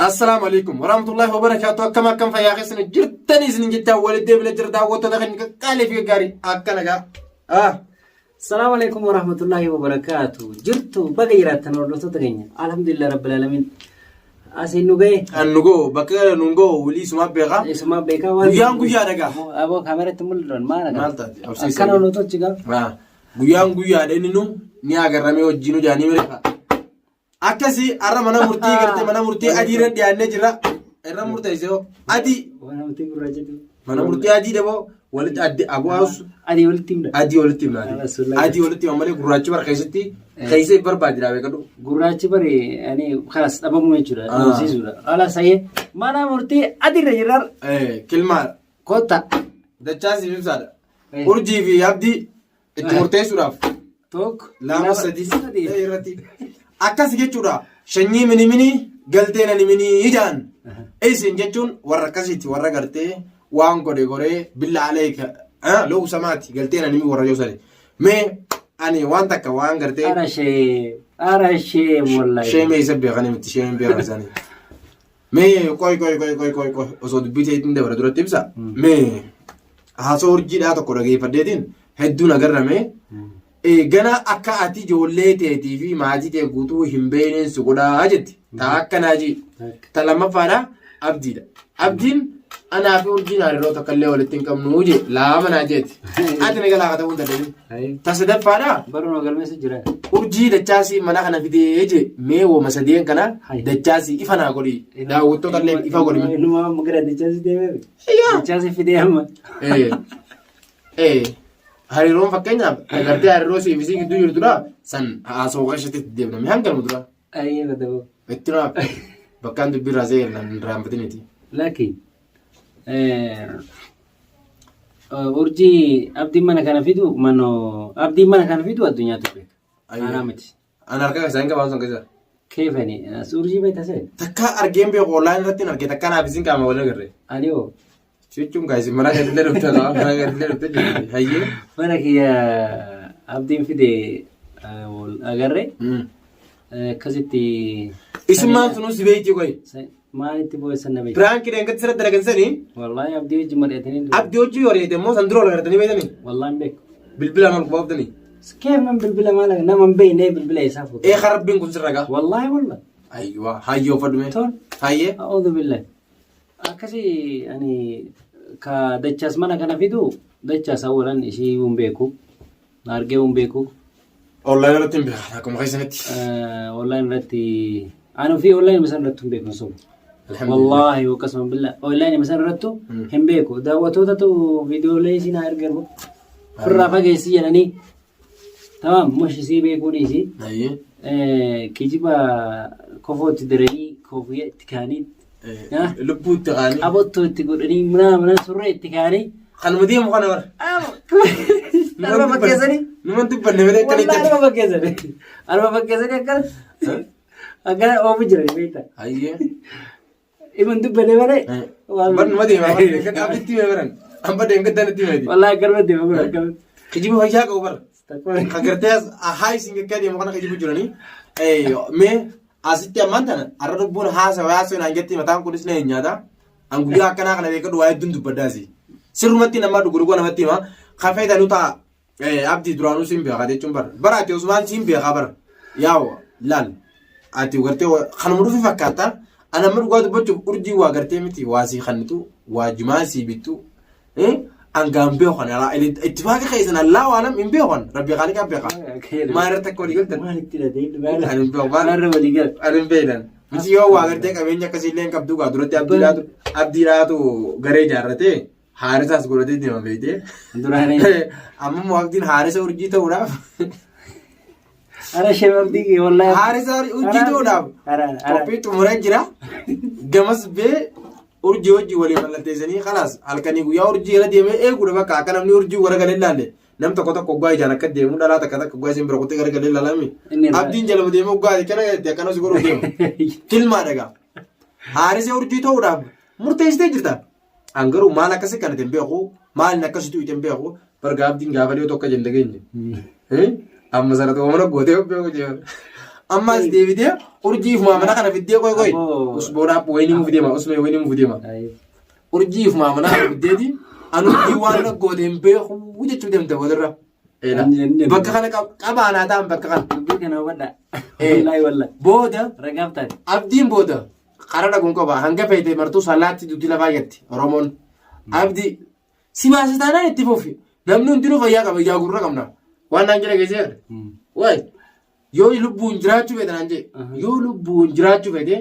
Assalaamu alaikum warahmatullahi wabarakatuh. Akkam akkam fayyaa keessan jirtanii isin jechaa walitti deebinee jira daawwattoota kan qaqqaalee fi gaggaarii akka nagaa. Ah. Salaamu alaikum warahmatullahi wabarakaatu. Jirtu baga jiraattan hordoftoota keenya. Alhamdulillah rabbil alamin. Asiin nu ga'e. Kan nu ga'u bakka nu ga'u walii isumaa beekaa. Isumaa beekaa waan. Guyyaan guyyaa dhagaa. Aboo kaameratti mul'atan maal dhagaa? Maal taate? Absiisa. Akkana nu tolchi gaa. Ah. Guyyaan guyyaadha inni nu ni agarramee wajjin jaanii mirefa. Akkasii har'a mana murtii gartee mana murtii adii irra dhiyaannee jirra. Irra murteessee hoo adii Mana murtii gurraachatu. mana murtii adii daboo walitti addi abu'aas Adii walitti himna. adii walitti himna. Adii walitti himna malee gurraachi bara keessatti keessa hin barbaadina beekadhu. Gurraachi bari ani kanas dhabamuu jechuudha. Dhabamsiisuudha. Ala sayee mana murtii adii irra jirra. Kilmaa Kotta. dachaa siif ibsaadha. Urjii fi abdii itti murteessuudhaaf. Tokko. Lama sadi irratti akkas jechuudha. Shanyii mini mini galtee nani mini ijaan. Isin jechuun warra akkasiiti warra gartee waan godhe goree billa aleeka lo'u samaati galtee nani mini warra joosani. Mee ani waan takka waan gartee Ara shee. Ara shee wallahi. sheemee isa beekanii miti sheemee beekan isaanii. Mee qoy qoy qoy qoy qoy qoy osoo dubbii ta'eetiin dabara duratti ibsa. Mee haasoo urjiidhaa tokko dhageeffadheetiin hedduun agarrame. Gana akka ati ijoollee teetii fi maatii tee guutuu hin beekneen si godhaa jetti. Ta akkanaa jii. Ta lammaffaadha abdiidha. Abdiin anaa fi urjiin hariiroo takka illee walitti hin qabnu jee laama naa jeeti. Ati na jalaa katabuu hin dandeenye. Ta sadaffaadha Baruma galmeessu jira. urjii dachaasii mana kana fidee jee mee wooma sadeen kana dachaasii ifa naa godhi. Daawwattoota illee ifa godhi. Inuma amma gara dachaasii deemee. Dachaasii fidee amma. Ee, hariiroon fakkeenyaaf agartee hariiroo siif isii gidduu jirtudha san haasawuu keessatti itti deemname hanga nu dura Ayyee badaboo. itti naaf bakkaan dubbii irraa seeqan hin raanfatiniti. Lakki. Urjii abdiin mana kana fidu manoo abdiin mana kana fidu addunyaatu beeka. Anaa miti. An harka keessaa hin qabaan sun keessa. Keefani as urjii beekta seen. Takka argeen beeku online irratti hin arge takka naaf isin qaama wal agarre. Ani hoo Jechuun gaa isin mana keessallee dhufte qaama mana keessallee dhufte jirti. Hayyee. mana kiyya abdiin fide wal agarre akkasitti. Isummaan sunuu si beekti qoyi. Maalitti boo'essan na beekti. Piraanki dheenkatti sirratti dalagan sanii Wallaahi abdii wajjin mari'atanii dura. abdii hojii yoo reete immoo san dura wal agartanii beektanii Wallaahi hin beeku. bilbilaan ol qubaftanii. Keef bilbila maal nama hin beekne bilbila isaa fuute. Ee rabbiin kun sirra gaa. Wallaahi wallaahi. Ayyuwa hayyoo fadhume. Tol. Hayyee. A'uudhu billahi. Akkasii ani ka dachaas mana kana fidu dachaas awwalan ishii hin beeku. Argee hin beeku. Online irratti hin beekan akkuma keessanitti. Online irratti ani ofii online isaan irratti hin beeku hin sobu. Wallaahi akkasuma billaa online isaan irrattu hin beeku. Daawwattootatu viidiyoolee isin haa ergan. Ofirraa fageessi jedhanii. Tamam mush isii beekuu dhiisi. Hayyee. Kijiba kofoo itti diranii koofiyya itti kaanii Lubbuu itti kaanii. qabattoo itti godhanii mana mana surree itti kaanii. Kanuma deemu kana bara. Arba fakkeessanii. Numa dubbanne malee akkana Wallaahi arba fakkeessanii. Arba fakkeessanii akkana akkana oofu jiran beektaa. Hayyee. Iman dubbanne malee. Bar numa deema. Abditti hime baran. Amma deemgaddan itti himeti. Wallaahi akkanuma deema kun akkanuma. Kijiba fayyaa qabu bara. Kan gartee haa isin gakkaa deemu kana kijibu jiranii. Mee asitti ammaan tana har'a lubbuun haasawa haasawa naan jetti mataan kunis na hin nyaata. An guyyaa akkanaa kana beekadhu waa hedduun dubbaddaasi. Sirrumatti namaa dhugurgoo namatti hima. Kafeeta nu ta'a. Abdii duraanuu siin beekaa jechuun bara. Bara ati osumaan siin beekaa bara. Yaawo laal. Ati gartee kanuma dhufi fakkaata. Ana amma dhugaa dubbachuuf urjii waa gartee miti waa sii kannitu waa jimaa sii bittu. Angaan beeku kana ittifaaqa keessan allaa waalam hin beekan rabbi kaaliqaa beeka. Maal irratti akka walii galtan? Maalitti hidhatee Ani hin beeku maal Maarra walii gala. ani hin beekan. Miti yoo waa gartee qabeenya akkasii illee hin qabdu gaa duratti abdiidhaatu abdiidhaatu garee ijaarratee haarisaas godhatee deema beektee. Duraanii. Amma immoo abdiin haarisa urjii ta'uudhaaf Ara shee abdii kee wallaahi. haarisa urjii ta'uudhaaf Ara ara. qophii xumuree jira. Gamas bee urjii hojii walii mallatteessanii kalaas halkanii guyyaa urjii irra deemee eeguudha bakka akka namni urjii garagalee ilaalle nam tokko tokko oggaa ijaan akka deemu dhalaa takka takka oggaa isin bira kuttee garagalee ilaalami. Inni irraa- Abdiin jaluma deemee oggaa akkana jettee akkana si godhuu deemu. Tilmaa dhagaa. Haarisee urjii ta'uudhaaf murteessitee jirta. An garuu maal akkasi kan ittiin beeku maal akkasitu ittiin beeku barga abdiin gaafa dhiyoo tokko jenne geenye. Amma sana ta'uu mana gootee beeku jechuudha. Amma as deebitee urjii ifumaa mana kana fiddee qoy qoy. Aboo. Usboodhaaf wayinii muuf deema. Usmee wayinii muuf deema. Ayi. Urjii ifumaa mana kana fiddeeti. Ani urjii waan na goote hin beeku jechuuf deemte boodarra. Eela. Hin jenne. Bakka kana qabaa naa ta'an bakka kana. Dubbii kana hubadhaa. Eh. Wallaahi wallaahi. Booda Ragaaf taate. abdiin booda karaa dhaguun qaba hanga feete martuu salaatti duuti lafaa jetti Oromoon. Abdii si baasa taanaan itti fufi. Namni hundinuu fayyaa qaba ijaa gurra qabna. Waan naan jedhe geessee waay yoo lubbuun jiraachuu feete naan jedhe yoo lubbuun jiraachuu feete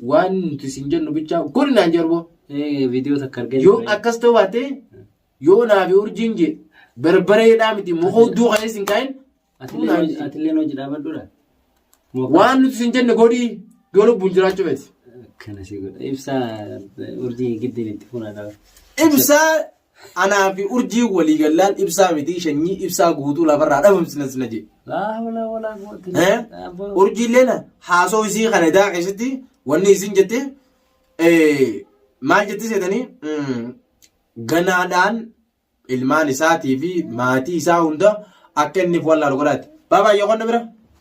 waan nuti sin jennu bichaa godhi naan jedhu boo. Viidiyoo takka argee Yoo akkas ta'uu baate yoo naa fi urjiin jee barbareedhaa miti muka hudduu kan isin kaa'in Atilleen hojii dhaabadhuudha. waan nuti sin jenne godhi yoo lubbuun jiraachuu feete. Akkana si godha. Ibsaa urjii giddiin itti funaadha. Ibsaa anaa fi urjii walii gallaan ibsaa miti shanyii ibsaa guutuu lafarraa dhabamsina sina jee. Laa hawla walaa quwwata Eh? illaa billah. Urjiileen haasoo isii kana idaa keessatti wanni isin jette maal jetti seetanii ganaadhaan ilmaan isaatii fi maatii isaa hunda akka inni wallaalu godhaatti. Baabaa yoo qonna bira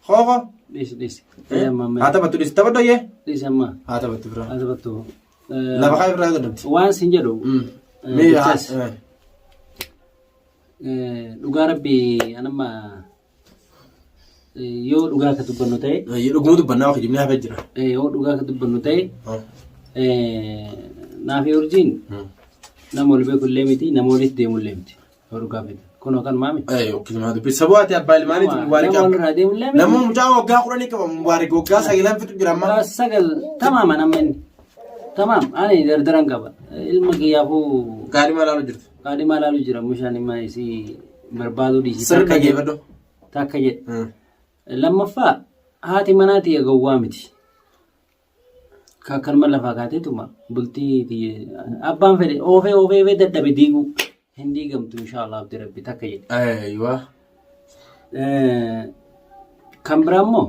hooko Dhiisi dhiisi. haa taphattu dhiisi taphadhu ayyee Dhiisi amma. haa taphattu bira Haa taphattu. lafa kaayee biraa dadhabdi. Waan sin jedhu. Mee haa Bilchaas. Dhugaa rabbii anamma yoo dhugaa akka dubbannu ta'e dhuguma dubbannaa wakii jibnee hafee jira. Yoo dhugaa akka dubbannu ta'e naafi urjiin nama wal beeku illee miti nama walitti deemu illee miti yoo dhugaa fedhe kunoo kan maami. Yookiin dubbi saboo ati abbaa ilmaaniiti mubaarik Nama walirraa deemu illee miti. Nama mucaa waggaa 10 qaba mubaarik waggaa sagalan fixu jira amma. Waggaa 9 tamaama amma inni. Tamaam ani dardaran qaba ilma kiyyaafuu. Gaadhima ilaalu jirtu. Kaadhimaa ilaalu jira mushaan dhimma isii barbaaduu dhiisi. Sirri dhaggeeffadhu. Takka jedhe. Lammaffaa haati manaa tiyya gowwaa miti. Ka akkanuma lafaa kaateetuma bultii tiyya abbaan fedhe oofee oofee oofee dadhabe diiguu hin diigamtu inshaallah abdi rabbi takka jedhe. Aywa. Kan biraa immoo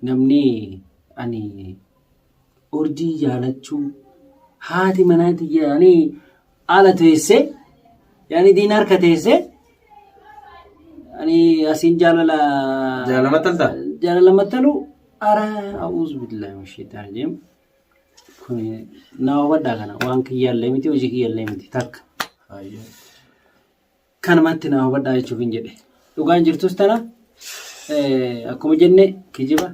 namni ani urjii jaalachuu haati manaa tiyya yani ala teessee yani diina harka teessee ani asiin jaalala Jaalala maxxantaa? Jaalala maxxanu ara a'uuzu billaahi min shaytaan rajiim kun naa hubadhaa kana waan kiyyaallee miti hojii kiyyaallee miti takka. Kanumatti naa hubadhaa jechuuf hin jedhe. Dhugaan jirtus tana akkuma jenne kijiba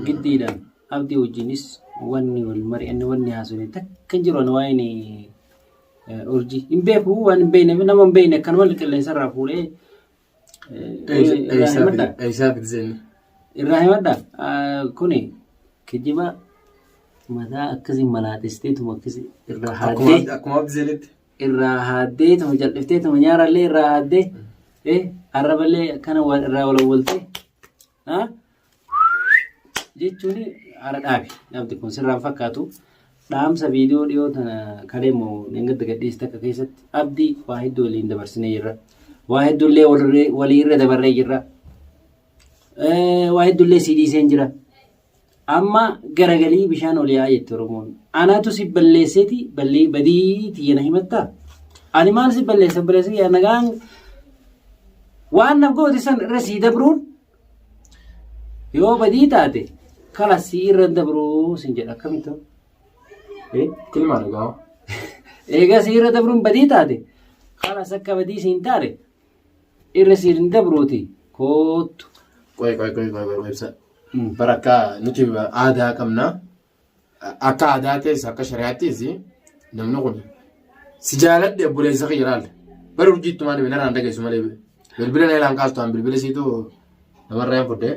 giddiidhaan abdii wajjinis wanni wal mari'anne wanni haasofne takka hin jiru ani waa'een urjii hin beeku waan hin beekne nama hin beekne akkanuma qilleensarraa fuudhee irraa himadhaa. Eessaa fidiseen? Irraa himadhaa kuni kijiba mataa akkasii malaaxisteetuma akkasii irraa haaddee. Akkuma abdiseenitti. Irraa haaddee tuma jal'iftee tuma nyaarallee irraa haaddee arraballee akkana irraa walawwaltee jechuun haala dhaabi dhabdi kun sirraan fakkaatu dhaamsa viidiyoo dhiyoo tana kalee moo dheengadda gadhiiste akka keessatti abdii waa hedduu waliin dabarsinee jirra waa hedduullee walii irra dabarree jirra waa hedduullee sii dhiiseen jira. Amma garagalii bishaan ol yaa'a jette Oromoon. Anatu si balleesseeti ballee badii tiyya na himattaa? Ani maal si balleessa balleessa yaa nagaan waan na goote san irra sii dabruun yoo badii taate kala sii irra dabruu sin jedha akkamitti ta'u? Tilmaa dhugaa. Egaa sii irra dabruun badii taate kalas akka badii siin taane irra siin dabruuti koottu. Qoy qoy qoy qoy qoy ibsa. Bara akka nuti aadaa qabna. Akka aadaa ta'es akka shari'aattis namni kun si jaaladhe obboleessa kiyya laal. Bara urjiitti maal narraan dhageessu malee bilbila na ilaan kaastu an bilbila siitu namarraa hin fudhee.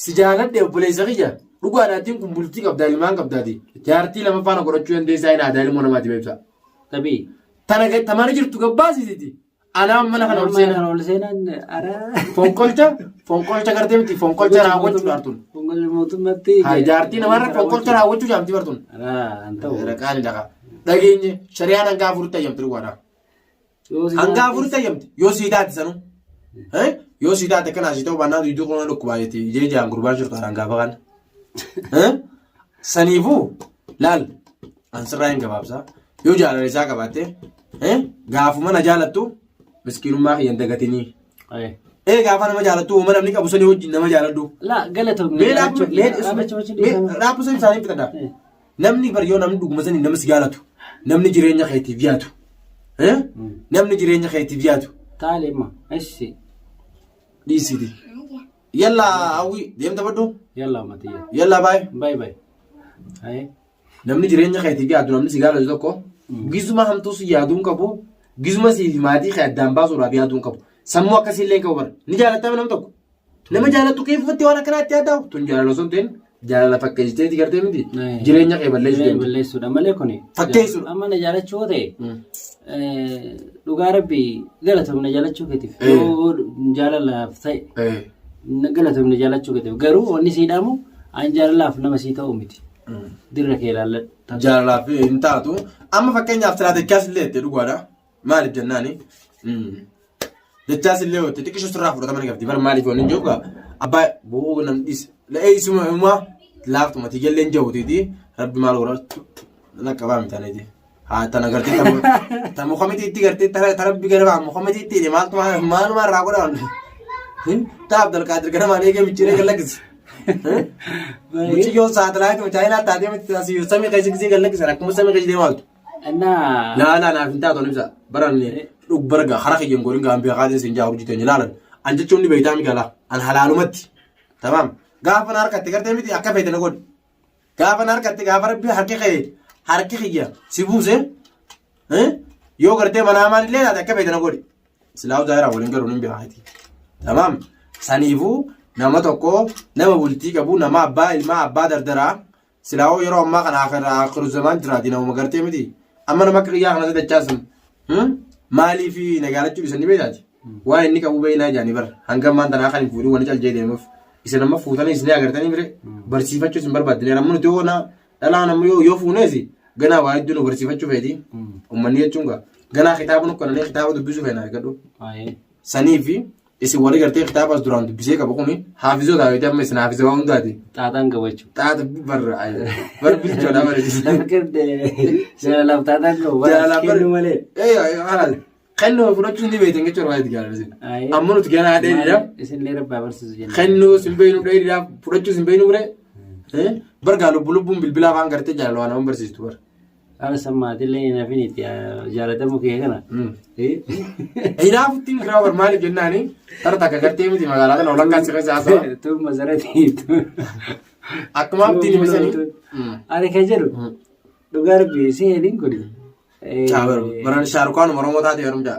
Si jaaladhe obboleessa kiyya dhugaadhaatiin kun bultii qabdaa ilmaan qabdaati. Jaartii lama faana godhachuu dandeessaa hin aadaa ilmoo namaati beeksa. Tabii. Tana tamana jirtu gabbaasisiti. Anaa mana kana ol seenaa. Kana ol seenaan ara. Fonqolcha fonqolcha gartee miti fonqolcha raawwachuu dhaartuun. Fonqolcha mootummaatti. Haa jaartii namarra fonqolcha raawwachuu jaamti bartuun. Araa an ta'u. Raqaani dhaqa. Dhageenye shari'aan hanga afuritti ayyamti dhugaadha. Hanga afuritti ayyamti yoo sii taate sanuu. Yoo sii taate kanaa sii ta'uu baannaan duyiduu kuna dhukkubaa jetti ijee jaan gurbaan jirtu haadhaan gaafa kana. Saniifuu laal an sirraa hin gabaabsa. Yoo jaalala isaa qabaatte gaafuma na jaalattu miskiinummaa kiyya hin dagatinii. Ee gaafa nama jaalattu uuma namni qabu sanii wajjin nama jaaladhu. Laa galatoomne. Mee dhaabbu mee mee dhaabbu sanii isaanii fixadha. Namni bar yoo namni dhuguma sanii nama si jaalatu namni jireenya keetiif yaadu. Eh? Namni jireenya keetiif yaadu. Taale ma. Eshi. Dhiisiti. Yalla hawwi deemta baddu. Yalla matiyya. Yalla baay. Bye bye. Aye. Namni jireenya keetiif yaadu namni si jaalatu tokko gizuma hamtuu si yaaduu hin qabu gizuma sii fi maatii kee addaan baasuudhaaf yaaduu hin qabu. Sammuu akkasii illee hin qabu bara. Ni jaalattama nam tokko. Nama jaalattu keeffatti waan akkanaa itti yaaddaa tun jaalala osoo hin ta'in jaalala fakkeessiteeti gartee miti jireenya kee balleessuu Jireenya deemti. balleessuudha malee kuni. Fakkeessuudha. Amma na jaalachuu yoo ta'e dhugaa rabbi galatoomna jaalachuu keetiif yoo jaalalaaf ta'e galatoomna jaalachuu keetiif garuu wanni sii dhaamu an jaalalaaf nama sii ta'u miti. Dirra kee ilaalladhu. Jaalalaaf hin taatu. Amma fakkeenyaaf silaa dachaas illee jettee dhugaadha. Maaliif jennaani? Dachaas illee jettee xiqqisho sirraa fudhatama ni qabdi. Bar maaliif wanni hin jiru abbaa boo nam dhiise. La'ee isuma imaa laaftuma tiyya illee hin jiruutiiti. Rabbi maal godha na qabaa mitaaniiti. Haa tana gartee ta muka miti itti gartee ta rabbi gara muka miti itti hidhe maaltu maaluma irraa godhaan. Ta Abdulqaadir gara maal eegee micciiree gad lakkisi. Mucayyoon saatalaayituma chaayinaa taatee miti asii samii keessa gisee gad lakkisan akkuma samii keessa deemaa oltu. Innaa Laa laa naaf hin taatu ibsa. Baran dhug barga hara kiyyan gorin gaan beekaatiin sin jaa hojii teenya laalan. An jechuun ni beektaa mi galaa. An halaalumatti. Tamaam. Gaafa na harkatte gartee miti akka feete na godhi. Gaafa na harkatte gaafa rabbi harki kee harki kiyya si buuse yoo gartee manaa maan illee taate akka feete na godhi. Silaa zaahiraa waliin garuu hin beekaati. Tamaam. Saniifuu nama tokko nama bultii qabu nama abbaa ilmaa abbaa dardaraa silaa hoo yeroo ammaa kana akhiru zamaan jiraati namuma gartee miti. Amma nama akka kiyyaa kanatti dachaasan. Maaliif na jaalachuu dhiisan ni beektaati. Waan inni qabu beeknaa jaanii bara. Hanga ammaan tanaa kan hin fuudhin wanni caljee deemuuf. Isin amma fuutanii isin agartanii mire barsiifachuu isin barbaadde. Amma nuti yoo na dhalaan amma yoo fuunees ganaa waa hedduu nu barsiifachuu feeti. Uummanni jechuun gaa ganaa kitaaba nu kanneen kitaaba dubbisuu feena argadhu. Sanii fi isin warri gartee kitaaba as duraan dubbisee qabu kuni haafizota yoo amma isin haafiza waan hundaati. Xaaxaan qabu jechuudha. Xaaxa barra bar bilchoodha bara. Lafa qirde jaalalaaf xaaxaan qabu. Jaalalaaf Kennu malee. Ee haala kennuu fudhachuun ni beektan jechuudha waa itti gaariin. Amma nuti ganaa dheeriidhaaf Isin illee rabbaa barsiisu jenna. kennuu sin beeknu dheeriidhaaf fudhachuu sin beeknu bire. Bargaa lubbu lubbuun bilbila afaan gartee jaalala waan nama barsiistu bara. Haala sammaatillee hin hafin itti jaalatamuu kee kana. Hinaafuttiin kiraa bar maaliif jennaani tara takka gartee miti magaalaa kana walakkaan si keessa haasawa. Tun masaratii. Akkuma abdiin himisanii. Ani kan jedhu dhugaa rabbi si hedin kun. Baran shaarukaan Oromoo taate yeroo jaa.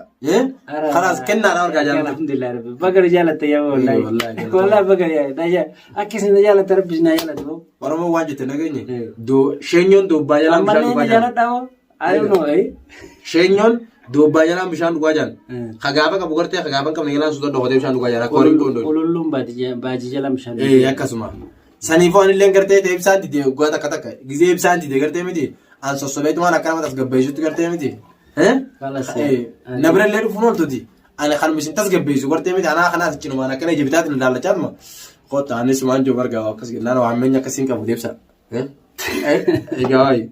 Kalaas kennaadha argaa jaalladha. Alhamdulillah rabbi baga nu jaalatte yaa wallahi. Wallahi, Wallahi baga yaa akka isin na jaalatte rabbi isin na jaalatte boo. Oromoo waan jette nageenye. Sheenyoon doobbaa jalaan bishaan Ammallee dhugaa na jaan. jaaladha hoo. I don't know eh. Sheenyoon doobbaa jalaan bishaan dhugaa jaan. Ka gaafa qabu gartee ka gaafa hin qabne jalaan suuta dhokatee bishaan dhugaa jaan. Akka horiin qoondoon. Ololluun baajii jalaan bishaan. Ee akkasuma. Saniifuu ani illee gartee ta'e ibsaan didee waggaa takka takka gizee ibsaan didee gartee miti an sossobeetumaan akka nama tasgabbeessutti gartee miti. Kalas. Na bira illee dhufuun ooltuti. Ani kanuma isin tasgabbeessu gartee miti anaa kanaas cinumaan akkana ija bitaatiin ilaallachaatuma. Kottu anis waan jiru bargaa akkas jennaan waan meenya akkasiin qabu deebisa. Egaa wayi.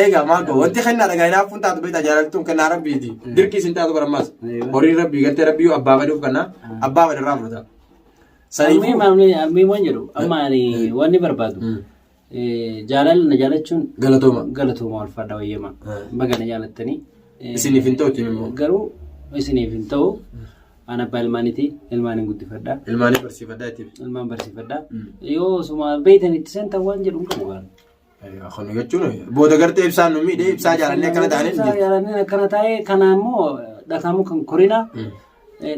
Egaa maal godhu wanti kennaa dhagaa hinaaffuun taatu beektaa jaalaltuun kennaa rabbiiti. Dirqii isin taatu barammaas. Horiin rabbii gartee rabbii abbaa fedhuuf kennaa abbaa fedhe irraa fudhata. Almii Saniifuu maamni almii waan jedhu amma ani wanni barbaadu jaalala na jaalachuun galatooma. galatooma ulfaadha wayyama baga na jaalattanii. Isiniif hin ta'u ittiin immoo. Garuu isiniif hin ta'u an abbaa ilmaaniiti ilmaan hin guddifadha Ilmaanii barsiifadhaa ittiin. ilmaan barsiifadha yoo osuma beektan itti seentan waan jedhu hin qabu gaara. Kun jechuun booda gartee ibsaan nu miidhee ibsaa jaalannee akkana ta'anii Ibsaa jaalanneen akkana taa'ee kana immoo dhakaamuu kan korina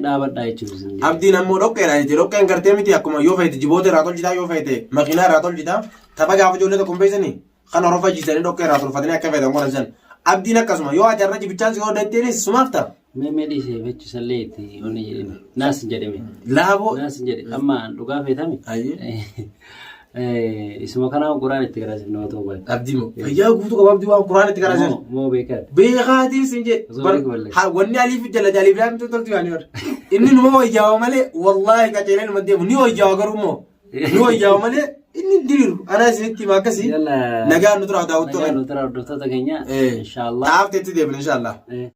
dhaabadhaa jechuudha. isin jedha. Abdiin ammoo dhoqqeedha jechuudha. Dhoqqeen gartee miti akkuma yoo feete jiboota irraa tolchitaa yoo feete makiinaa irraa tolchitaa tapha gaafa ijoollee tokko hin beeksanii kan horofa jiisanii dhoqqee irraa tolfatanii akka feetan godhan san. Abdiin akkasuma yoo ati har'a jibichaan si hodhatteenis sumaaf ta'a. Mee mee dhiisee fechisallee itti wanni jedhame. Naas hin jedhame. Laaboo. Naas hin jedhe. Amma dhugaa feetame. Ayyee. Isuma kanaa quraan itti garaasiif nama ta'uu baate. Abdii moo fayyaa guutuu qaba abdii waan quraan itti garaasiif. Moo beekaati. Beekaatiin sin jee. Osoo beeku balleessa. Wanni aliif jala jaliif laamtu toltu yaani warra. Inni numa wayyaa'u malee wallaahi qaceelee numa deemu ni wayyaa'u garuu immoo ni wayyaa'u malee inni hin diriiru. Anaa isinitti hima akkasii. Yalla. Nagaan nu tura daawwattoota Nagaan nu tura hordoftoota keenya. Eh. Inshaallah. Taafteetti deebina inshaallah. Eh.